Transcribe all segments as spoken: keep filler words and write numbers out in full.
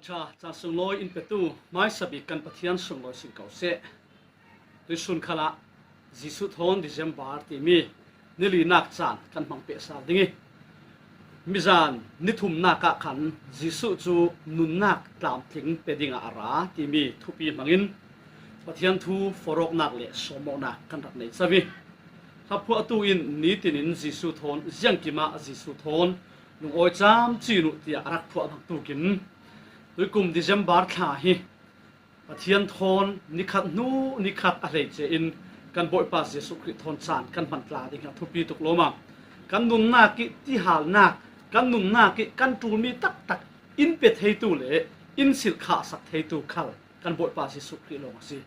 Ṭha, caan sunglawi in petu hmaisabik kan Pathian sunglawi sin ko seh. Tuisun khalah Jesuh thawn December timi nilinak caan kan hmang peh sal ding ih, mizan ni thumnak ah khan Jesuh cu nunnak tlamtling pe dingah a ra timi thupi hmangin Pathian thu forhawknak le sawmawknak kan rak nei co ih, thlaphuahtu in nitinin Jesuh thawn, ziangkim ah Jesuh thawn lungawi camcin uh tiah a rak phuah bangtukin tuikum December thla hi Pathian thawn nikhat hnu nikhat a hleice in kan Bawipa Jesuh Khrih thawn caan kan hman tla ding hi a thupi tuk lawmah. Kan nunnak ih tihalnak, kan nunnak ih kan ṭulmi taktak in pe theitu le in silh khahsak theitu khal kan Bawipa Jesuh Khrih lawng a si.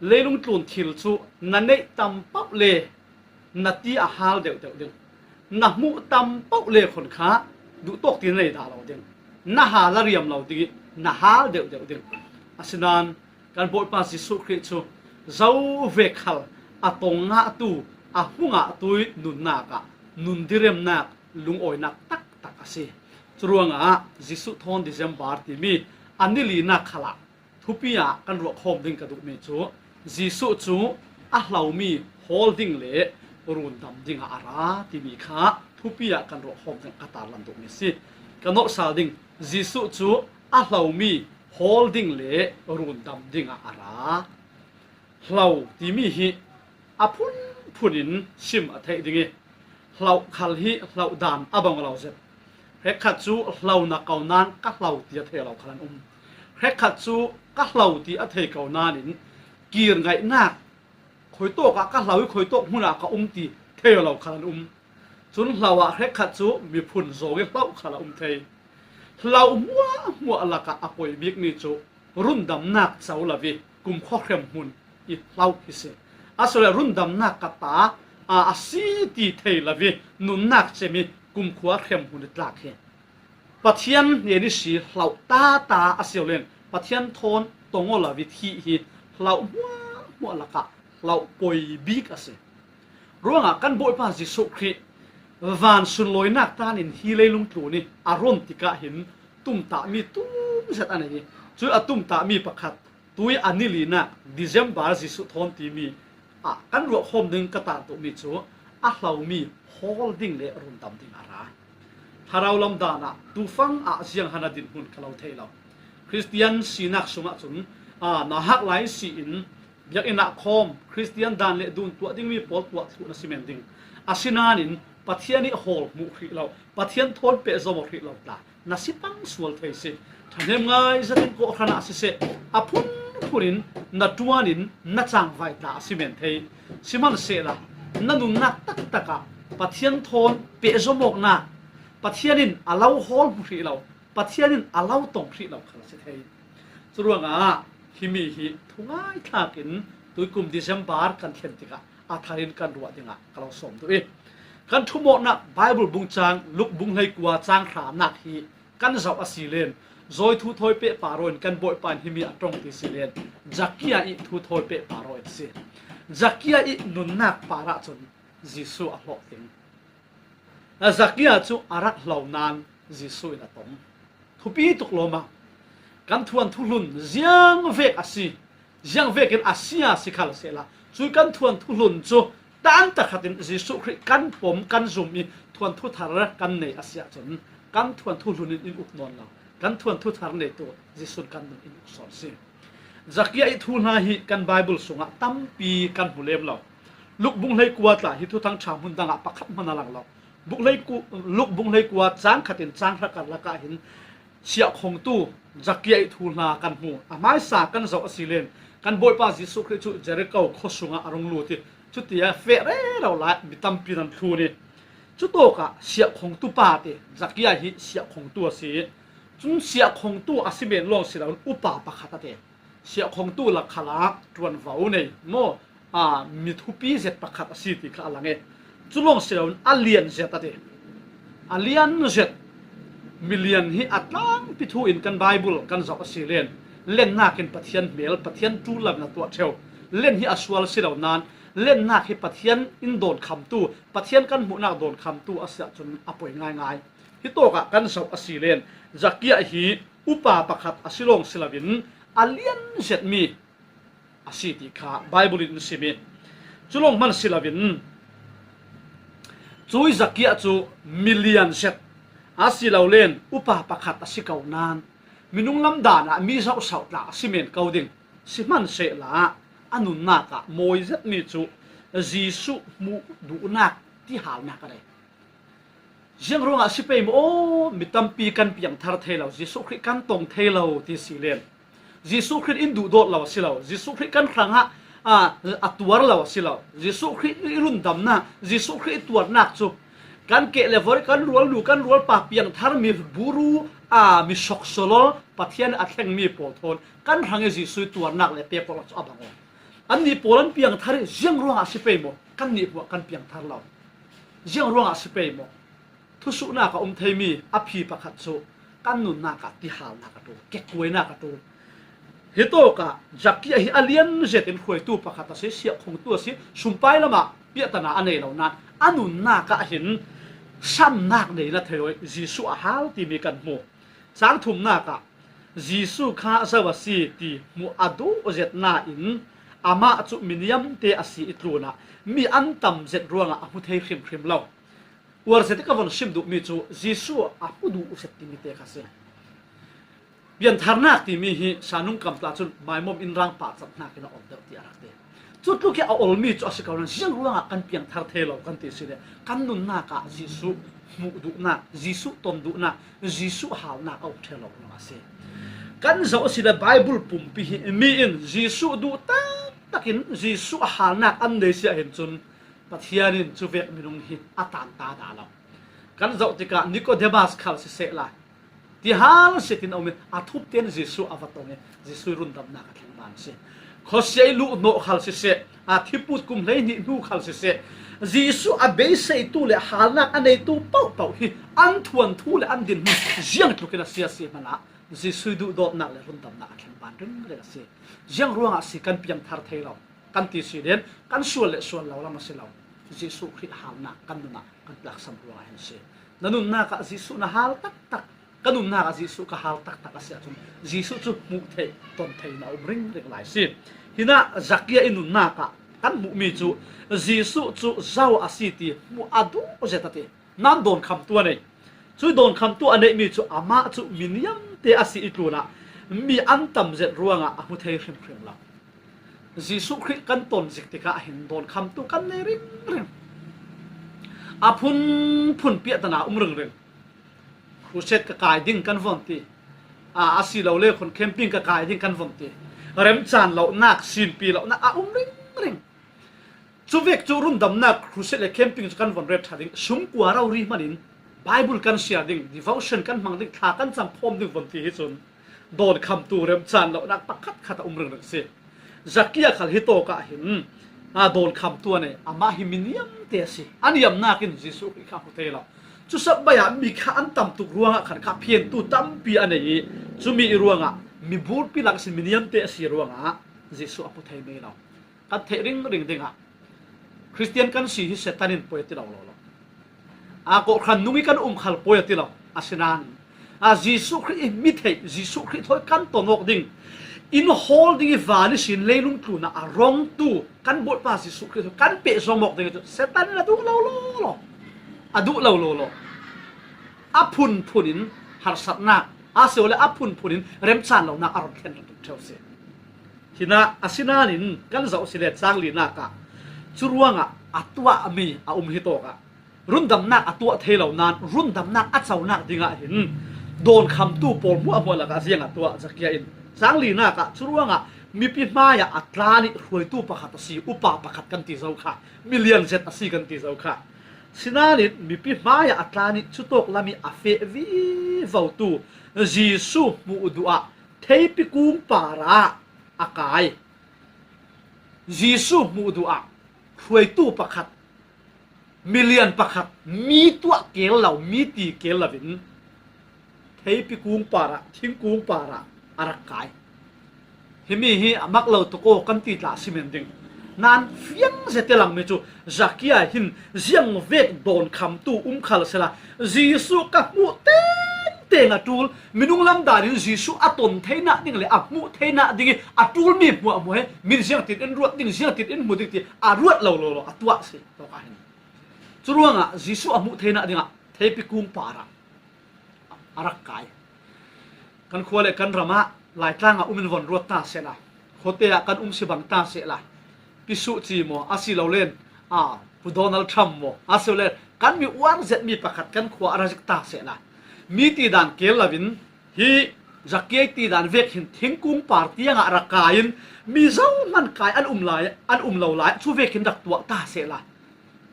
Leilung tlun thil cu na neih tam pauh le na ti a hal deuhdeuh ding. Na hmuh tam pauh le khun kha duhtawk ti na nei dah lo ding. Na hal a riam lo ding ih na hal deuhdeuh ding. Asinain kan Bawipa Jesuh Khrih cu zo vek khal a tong ngahtu, a hmu ngahtu ih nunnak ah nun diremnak, lungawinak taktak a si. Curuangah Jesuh thawn December timi a nilinak khalah thupi ah kan ruahkhawm ding ka duhmi cu Jesuh cu a hlomi hawl ding le rundam dingah a ra timi kha thupi ah kan ruahkhawm ding ka tarlan duhmi a si. Ka nolh sal ding, Jesuh cu a hlomi hawl ding le rundam dingah a ra. Hlo timi hi a phunphun in sim a theih ding ih, hloh khal hi hloh dan a bang lo zet. Hrekkhat cu hlo na ko nain ka hlo ti a thei lo khal an um. Hrekkhat cu ka hlo ti a thei ko nain kir ngaihnak, khuitawk ah ka hlo ih khuitawk hmun ah ka um ti thei lo khal an um. Cun hlo ah hrekkhat cu miphun zawng ih hloh khal a um thei. Hlo hmuahhmuah lakah a poi bikmi cu rundamnak co lo ih kumkhua hremhmun ih hloh hi si. Asile rundamnak ka ta a, a si ti thei lo ih nunnak cem ih kumkhua hremhmun ih tlak hi Pathian hnen ihsi hloh tata a si lo len Pathian thawn tong aw lo ih thih hi hlo hmuahhmuah lakah hloh poi bik a si. Ruangah kan Bawipa Jesuh Khrih van sunlawinak tanin hi leilung tlun ih a ron tikah hin tumtahmi tum zet a nei hi. Cu a tumtahmi pakhat, tui a nilinak December Jesuh thawn timi ah kan ruahkhawm ding ka tartuhmi cu a hlomi hawl ding le rundam ding a ra. Thlarau lam dan ah tufang ah zianghan a dinhmun ka lo thei lo. Khristian sinak sungah cun, aa, nauhak lai si in biakinn ah khawm, Khristian dan le dun tuah dingmi pawl tuah thluh na si men ding. Asinain Pathian ih hawl hmuh hrih lo, Pathian thawn pehzom aw hrih lo tla na si pang sual thei si. Ṭhahnem ngai zetin kawhhran ah siseh, a phunphun in na ṭuan in na cangvai tla a si men thei. Sihmanhsehla na nunnak taktak ah Pathian thawn pehzom awknak, Pathian in a lo hawl hmu hrih lo, Pathian in a lo tong hrih lo khal a si thei. Curuangah himi hi thungai thlakin tuikum December kan thlen tikah a thar in kan ruah dingah ka lo sawm duh ih, kan ṭhumawknak Bible bung cang, Luk bung hleikua cang hranak hi kan zoh a si len, zawi thu thawi peh par aw in kan Bawipa in himi a ṭong ti si len, Zakia ih thu thawi peh par aw in si. Zakia ih nunnak par ah cun Jesuh a hlawhtling. A Zakia cu a rak hlo nain Jesuh in a tong. Thupi tuk lawmah. Kan thuanthu hlun ziangvek a si, ziangvekin a si a si khal sehla, cui kan thuanthu hlun cu tan takhatin Jesuh Khrih kan pom, kan zum ih thuanthu thar kan nei a si ahcun kan thuanthu hlun in in uk nawn lo. Kan thuanthu thar neitu Jesuh in kan nun in uk sawn si. Zakia ih thuhla hi kan Bible sungah tampi kan hmu lem lo. Luk bung hleikua tla hi Thuthang ṭha hmun dangah pakhat hman a lang lo. Buk hleiku-, Luk bung hleikua cang khat in cang hra karlak ah hin siahkhongtu Zakia ih thuhla kan hmu. A hmaisa kan zoh a si len kan Bawipa Jesuh Khrih cu Jeriko khua sungah a rung lut ih cutia feh rero lai mi tampi nan thlun ih, cutawkah siahkhongtu pa ti, Zakia hi siahkhongtu a si ih, cun siahkhongtu a si men lawng si loin upa pakhat a ti. Siahkhongtu lak khalah ṭuanvo nei maw, aa, mi thupi zet pakhat a si ti kha a lang ih, cu lawng si loin a lian zet a ti. A lian zet milian hi a tlangpi thu in kan Bible kan zoh a si len, lennak in Pathian hmel, Pathian ṭul lam in a tuah ṭheu. Len hi a sual si lo nain, lennak hi Pathian in dawnkhamtu, Pathian kan hmuhnak dawnkhamtu a si ahcun a poi ngaingai. Hitawkah kan zoh a si len, Zakia hi upa pakhat a si lawng si loin a lian zetmi a si ti kha Bible in sim i, cu lawng hman si loin cui Zakia cu milian zet a si lo len upa pakhat a si ko nain minung lam dan ah mi zohsauh tla a si men ko ding. Sihmanhsehlaw a nunnak ah mawi zetmi cu Jesuh hmuh duhnak tihalnak a nei. Ziang ruangah si pei maw? Aw, mi tampi kan piangthar thei lo, Jesuh Khrih kan tong thei lo ti si len, Jesuh Khrih in duhdawt lo a si lo, Jesuh Khrih kan hrangah, aa, a tuar lo a si lo, Jesuh Khrih i rundamnak, Jesuh Khrih i tuarnak cu kan keh le vor, kan rualnu, kan rualpa, piangthar mi buru, aa, mi soksolol, Pathian a thlengmi pawl thawn kan hrang i Jesuh i tuarnak le pek awk cu a bang aw. Annih pawl an piangthar i ziang ruangah si pei maw? Kannih hmuah kan piangthar lo. Ziang ruangah si pei maw? Thusuhnak a um theimi a phi pakhat cu kan nunnak ah tihalnak a ṭul, kekkuainak a ṭul. Hitawkah Zakia hi a lian zetin hruaitu pakhat a si, siahkhongtu a si, sumpai lamah piahtana a nei lo nain a nunnak ah hin samnak nei na thei aw, Jesuh a hal timi kan hmu. Cang thumnak ah Jesuh kha zo a si ti hmuh a duh zet nain amah cu mi niamte a si i tlunah mi an tam zet ruangah a hmu thei hrimhrim lo. Uar zet i ka von sim duhmi cu Jesuh a hmu duh zet timi te kha si. Piantharnak timi hi sanung kam tla cun maimawm in rang pah cat hnakin a ol deuh ti a rak ti. Cu tluk i a olmi cu a si ko nain ziang ruangah kan piangthar thei lo kan ti si le kan nunnak ah Jesuh hmuh duhnak, Jesuh ton duhnak, Jesuh halnak a uk ṭheh lo ruangah a si. Kan zoh a si le Bible pumpi hi mi in Jesuh duh taktakin Jesuh halnak an nei si ahhin cun Pathian in cuvek minung hi a tan ta dah lo. Kan zoh tikah Nikodemas khal siseh lai, ti hal sitin a um i a thup tein Jesuh a va tong i Jesuh i rundamnak a thleng ban a si. Khuasia i luh hnawh khal siseh, a thiput kum hleihnih hnu khal siseh, Jesuh a beiseitu le halnak a neitu paohpaoh hi an thuanthu le an dinhmun ziang tlukin a si a si hmanah Jesuh i duhdawtnak le rundamnak a thleng ban ringring a si. Ziang ruangah a si kan piangthar thei lo kan ti si len kan sual le sual lo lam a si lo. Jesuh Khrih halnak kan nunah kan tlaksam ruangah hin si. Na nunnak ah Jesuh na hal taktak, ka nunnak ah Jesuh ka hal taktak a si ahcun Jesuh cu hmuh theih, ton theih na um ringring lai si. Hinah Zakia i nunnak ah kan hmuhmi cu Jesuh cu zo a si ti hmuh a duh zet a ti. Nan dawnkhamtu a nei. Cui dawnkhamtu a neihmi cu amah cu mi niamte a si i tlunah mi an tam zet ruangah a hmu thei hrimhrim lo. Jesuh Khrih kan ton zik tikah hin dawnkhamtu kan nei ringring. A phunphun piahtana um ringring. Crusade ka kai ding kan von ti. A, a si lo le khun camping ka kai ding kan von ti. Remcan lonak, sinpi lonak a um ringring. Cuvek cu rundamnak crusade le camping cu kan von ret ṭha ding. Sumkua rori hmanin Bible kan siar ding, devotion kan hmang ding, thla kan cam phawm ding von ti hi cun dawnkhamtu remcan lonak pakhat khat a um ringring si. Zakia khal hi tawk ah hin, a, dawnkhamtu a nei. Amah hi mi niamte a si. A niamnak in Jesuh Khrih kha hmu thei lo. Cu sabbai ah mi kha an tam tuk ruangah khan kha phiantu tampi a nei i, cumi i ruangah mi bulpi lak a si, mi niamte a si ruangah Jesuh a hmu thei mei lo. Kan theih ringring dingah Khristian kan si hi Satan in poi a ti lo lo lo. A, kawhhran nung i kan um khal poi a ti lo. Asinain a, Jesuh Khrih i mi theih, Jesuh Khrih thawi kan ton awk ding, in hawl ding i van ihsin leilung tlunah a rongtu kan Bawipa Jesuh Khrih thawi kan pehzom awk ding cu Satan in a duh lo lo lo. A duh lo lo lo. A phunphun in harsatnak a si le a phunphun in remcan lonak a run thlen ṭheu si. Hinah asinain kan zoh si le cang linak ah cu ruangah a tuahmi a um hi tawk ah rundamnak a tuah thei lo nain rundamnak a conak dingah hin dawnkhamtu pawl hmuahhmuah lakah ziang a tuah Zakia in cang linak ah cu ruangah mipi hmaiah a tlan i hruaitu pakhat a si, upa pakhat kan ti zo kha, milian zet a si kan ti zo kha. Sinain mipi hmaiah a tlan i cutawk lam i a feh vivotu Jesuh hmuh duh ah theipi kung parah a kai. Jesuh hmuh duh ah hruaitu pakhat, milian pakhat, mi tuah keel lo, mi ti keel loin theipi kung parah, thingkung parah a rak kai. Himi hi a mak lo tuk aw kan ti tla si men ding. Nan fiang zet i langmi cu Zakia hin ziangvek dawnkhamtu um khal sela Jesuh ka hmuh ten teng a ṭul, minung lam danin Jesuh a ton theina ding le a hmuh theina ding i a ṭul mi hmuahhmuah hi, min ziangtin in ruat ding, ziangtin in hmu ding ti a ruat lo lo lo a tuah si tawk a hin. Curuangah Jesuh a hmuh theina dingah theipi kung parah a rak kai. Kan khua le kan ramah Laitlangah um in von ruat ta sehla, khuate ah kan um si bang ta sehla, Pi Suh Ci maw, a si lo len, a, Pu Donald Trump maw, a si lo len, kan mi uar zet mi pakhat kan khua a ra zik ta sehla, mi tidan kel loin hi Zakia tidan vek hin thingkung par tiangah rak kai in mi zohman kai an um lai, an um lo lai, cu vek hin rak tuah ta sehla,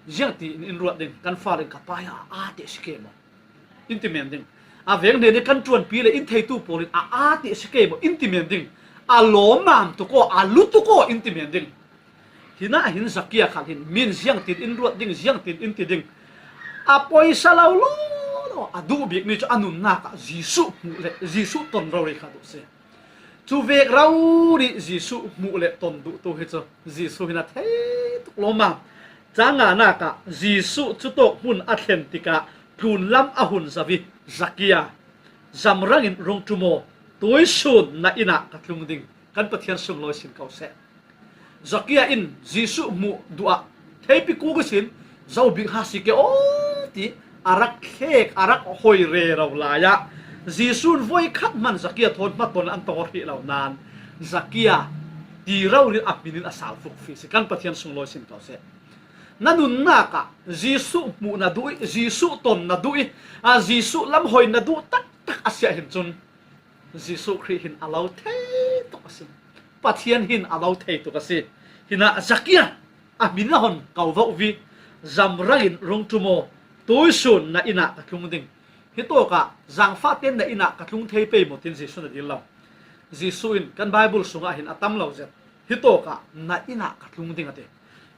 ziangtin in ruat ding, kan fale in ka pa hi a, a teh si ke maw, in ti men ding. A veng hnen i kan ṭuanpi le in theitu pawl in a, a teh si ke maw, in ti men ding. A lawmam tuk aw, a lu tuk aw, in ti men ding. Hinah hin Zakia khal hin min ziangtin in ruat ding, ziangtin in ti ding. A poisa lo lo lo a duh bik mi cu a nunnak ah Jesuh hmuh le Jesuh ton rori kha duh si. Cu vek rori Jesuh hmuh le ton duhtu hi cu Jesuh hin a thei tuk lawmam. Cang nganak ah Jesuh cutawk hmun a thlen tikah tlunlam a hun zo i, Zakia, zamrang in rung ṭum aw, tuisun na inn ah ka tlung ding. Kan Pathian sunglawi sin ko seh. Zakia in Jesuh hmuh duh ah theipi kuk ihsin zo bik ha si ke aw ti a rak thlek, a rak hoi rero lai ah Jesuh in voikhat hman Zakia thawn hmaton an tong aw hrih lo nain Zakia ti rori a hmin in a sal fukfi si. Kan Pathian sunglawi sin ko seh. Na nunnak ah Jesuh hmuh na duh i, Jesuh ton na duh i, a Jesuh lam hoi na duh taktak a si ah hin cun Jesuh Khrih hin a lo thei tuk a si. Pathian hin a lo thei tuk a si. Hinah Zakia a hmin a hon ko voh vi, zamrang in rung ṭum aw, tuisun na inn ah ka tlung ding. Hi tawkah zangfahten na inn ah ka tlung thei pei maw tin Jesuh na dil lo. Jesuh in kan Bible sungah hin a tam lo zet. Hi tawkah na inn ah ka tlung ding a ti.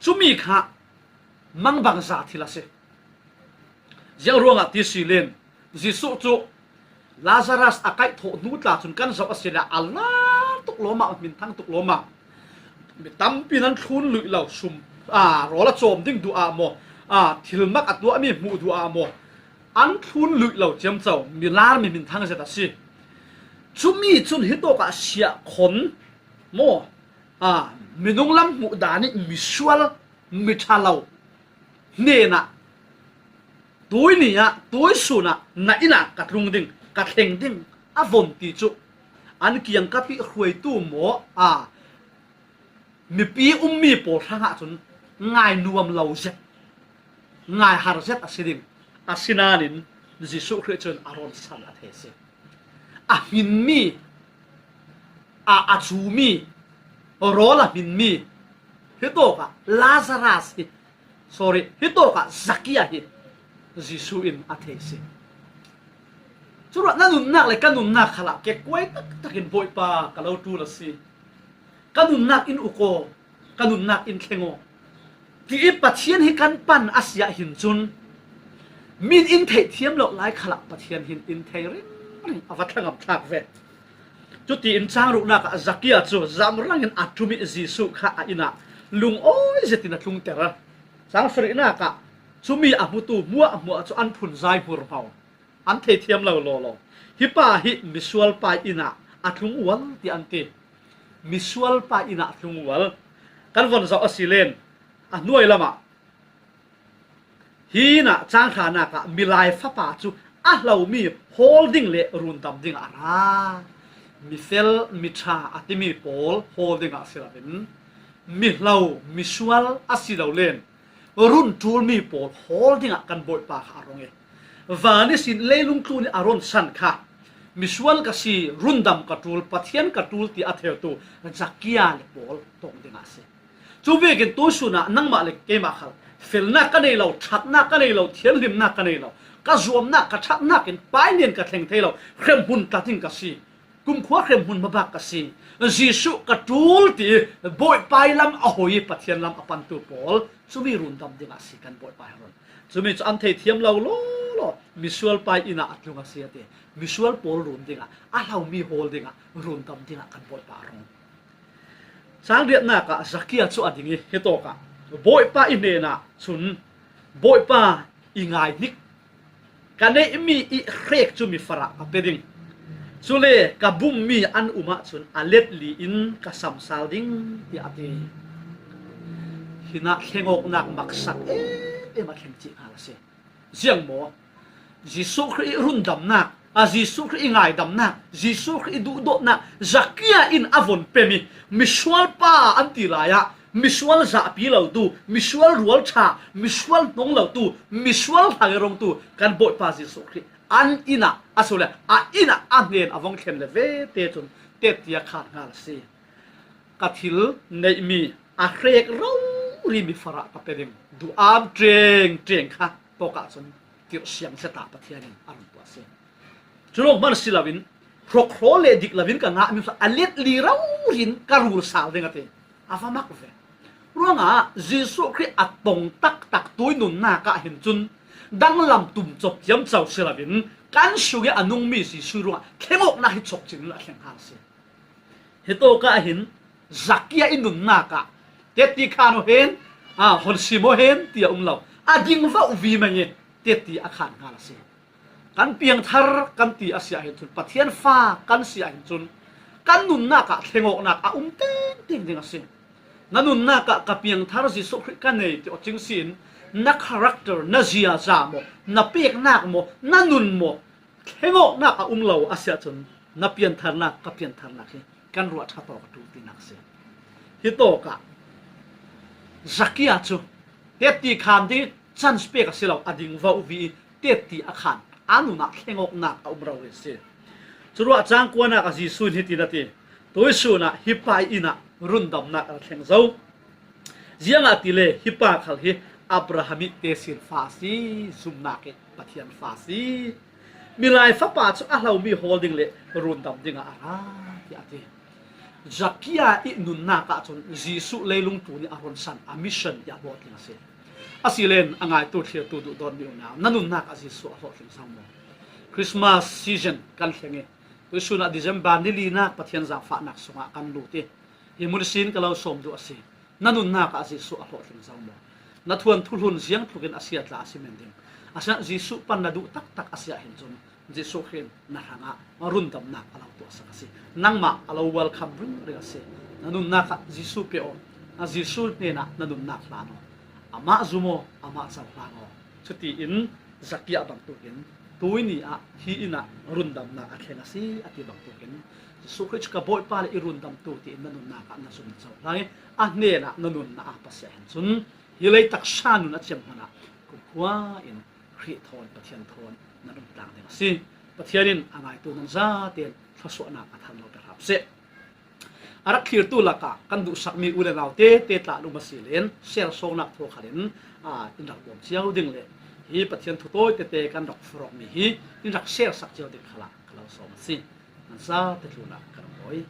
Cumi kha mangbangza thil a si. Ziang ruangah ti si len, Jesuh cu Lazarus a kaih thawh hnu tla cun kan zoh a si le a la tuk lawmah, a hminthang tuk lawmah. Mi tampi nan thlun luih lo, sum, aa, rawl a cawm ding duh ah maw, aa, thil mak a tuahmi hmuh duh ah maw, an thlun luih lo ciamco, mi lar mi hminthang zet a si. Cumi cun hitawkah siahkhon maw, aa, minung lam hmuh dan i misual, miṭha lo hnenah tuini ah, tuisun ah na inn ah ka tlung ding, ka thleng ding a von ti cu an kiangkap i hruaitu maw, aa, mipi ummi pawl hrangah cun ngai nuam lo zet, ngai har zet a si ding. Asinain Jesuh Khrih cun a ronsan a thei si. A hminmi, a, a cumi, rawl a hminmi, hitawkah Lazarus hi, sorry, hitawkah Zakia hi Jesuh in a thei si. Curuah na nunnak le ka nunnak khalah kekuai taktakin Bawipa ka lo ṭul a si. Ka nunnak in uk aw, ka nunnak in thleng aw, ti i Pathian hi kan pan a si ah hin cun min in theih thiam lo lai khalah Pathian hin in thei ringring a va thlangam thlak ve. Cutiin cang ruknak ah Zakia cu zamrang in a ṭum i Jesuh kha a inn ah lungawi zetin a tlungter. Cang sarihnak ah cumi a hmutu hmuahhmuah cu an phunzai hmurhmo. An thei thiam lo lawlaw. Hi pa hi misual pa inn ah a tlung ual ti an ti. Misual pa inn ah a tlung ual. Kan von zoh a si len a hnuai lamah hi inn ah cang hranak ah milai fapa cu a hlomi hawl ding le rundam ding ah a ra. Mifel, miṭha a timi pawl hawl ding ah a si loin mihlo, misual a si lo len run ṭulmi pawl hawl dingah kan Bawipa kha a rung i, van ihsin leilung tlun i a ronsan kha misual ka si, rundam ka ṭul, Pathian ka ṭul ti a theitu Zakia le pawl tong dingah a si. Cu vekin tuisun ah nangmah le keimah khal felnak ka nei lo, ṭhatnak ka nei lo, thianhlimnak ka nei lo, ka zuamnak, ka ṭhatnak in pailian ka thleng thei lo, hremhmun tla ding ka si. Kumkhua hremhmun mabak ka si, Jesuh ka ṭul ti i Bawipa i lam a hoi i Pathian lam a pantu pawl cumi rundam dingah a si kan Bawipa hi run. Cumi cu an thei thiam lo lawlaw misual pa inn ah a tlung a si a ti. Misual pawl run dingah, a hlomi hawl dingah, rundam dingah kan Bawipa a rung. Cang riatnak ah Zakia cu a ding i hitawkah Bawipa i hnenah cun Bawipa i ngai hnik Ka neih mi i hrek cu mi farah ka pe ding. Cule ka bum mi an um ahcun a let li in ka samsal ding, tiah a ti. Hinah thlengawknak maksak em em a thleng cih hnga a si. Ziang maw? Jesuh Khrih i rundamnak, a Jesuh Khrih i ngaidamnak, Jesuh Khrih i duhdawtnak, Zakia in a von pemi misual pa an ti lai ah, misual zahpi lotu, misual rualṭha, misual hnong lotu, misual hlairongtu kan Bawipa Jesuh Khrih an inn ah a si le a inn ah a hnen a vong thlen le ve te cun tetti a khan hnga a si. Ka thil neihmi a hrek rori mi farah ka pe ding. Duham ṭengṭeng kha tawkah cun tirhsiang zet ah Pathian in a run tuah a si. Cu lawng hman si loin, hrawkhaw le dik loin ka ngahmi a let li rori in ka rul sal ding a ti. A va mak ve. Ruangah Jesuh Khrih a tong taktak tui nunnak ah hin cun danglam tum cop ciamco si loin kan sung i a nungmi Jesuh ruangah thlengawknak hi chok cin a thleng hal a si. Hi tawkah hin Zakia i nunnak ah tetti khan aw hen, aa, hon sim aw hen ti a um lo. A ding vauh vi meng i tetti a khan hnga a si. Kan piangthar kan ti a si ah hin cun, Pathian fa kan si ah hin cun, kan nunnak ah thlengawknak a um tengteng ding a si. Na nunnak ah ka piangthar Jesuh Khrih ka nei ti aw cing si in, na character, na ziaza maw, na peknak maw, na nun maw, thlengawknak a um lo a si ahcun, na piantharnak, ka piantharnak hi kan ruah ṭha tawk a ṭul tinak a si. Hi tawkah Zakia cu tetti khan ding chance pek a si lo, a ding vauh vi i tetti a khan, a nun ah thlengawknak a um rori a si. Curuah cangkuanak a Jesuh in hitin a ti, tuisun ah hi pa i inn ah rundamnak a thleng zo. Ziangahtile hi pa khal hi Abraham i tesin fa a si, zumnak i Pathian fa a si. Milai fapa cu a hlomi hawl ding le rundam dingah a ra, tiah a ti. Zakia i nunnak ahcun Jesuh leilung tlun i a ronsan a mission i a bawh ding a si. Asile a ngaitu thlirtu duhdawtmi unau, na nunnak ah Jesuh a hlawhtling zo maw? Christmas season kan thleng i tuisun ah December ni linak Pathian zaangfahnak sungah kan lut i hi hmun sin ka lo sawm duh a si. Na nunnak ah Jesuh a hlawhtling zo maw? Na thuanthu hlun ziang tlukin a siatla a si men ding. Asinan Jesuh pan na duh taktak a si ah hin cun Jesuh Khrih in na hrangah rundamnak a lo tuahsak a si. Nangmah a lo welcome ringring a si. Na nunnak ah Jesuh pe aw. A Jesuh hnenah na nunnak hlan aw. Amah zum aw, amah cohlang aw. Cutiin Zakia bangtukin tui ni ah hi inn ah rundamnak a thleng a si a ti bangtukin Jesuh Khrih cu ka Bawipa le i rundamtu tiin na nunnak ah na zum na cohlang i a hnenah na nun na ap a si ah hin cun hi lei taksa nun a ciam hmanh ah kumkhua in Khrih thawn, Pathian thawn nan um tlang ding a si. Pathian in a ngaitu nan zaten thluasuahnak a thar lo pe hram seh. A rak thlirtu lakah kan duhsakmi u le naute te tla lum a si len share sawknak thaw khalin, aa, in rak bawm cio ding le hi Pathian thu tawi tete kan rak forhawkmi hi in rak share sak cio ding khalah ka lo sawm a si. Nan zate tlunah ka rak hawi.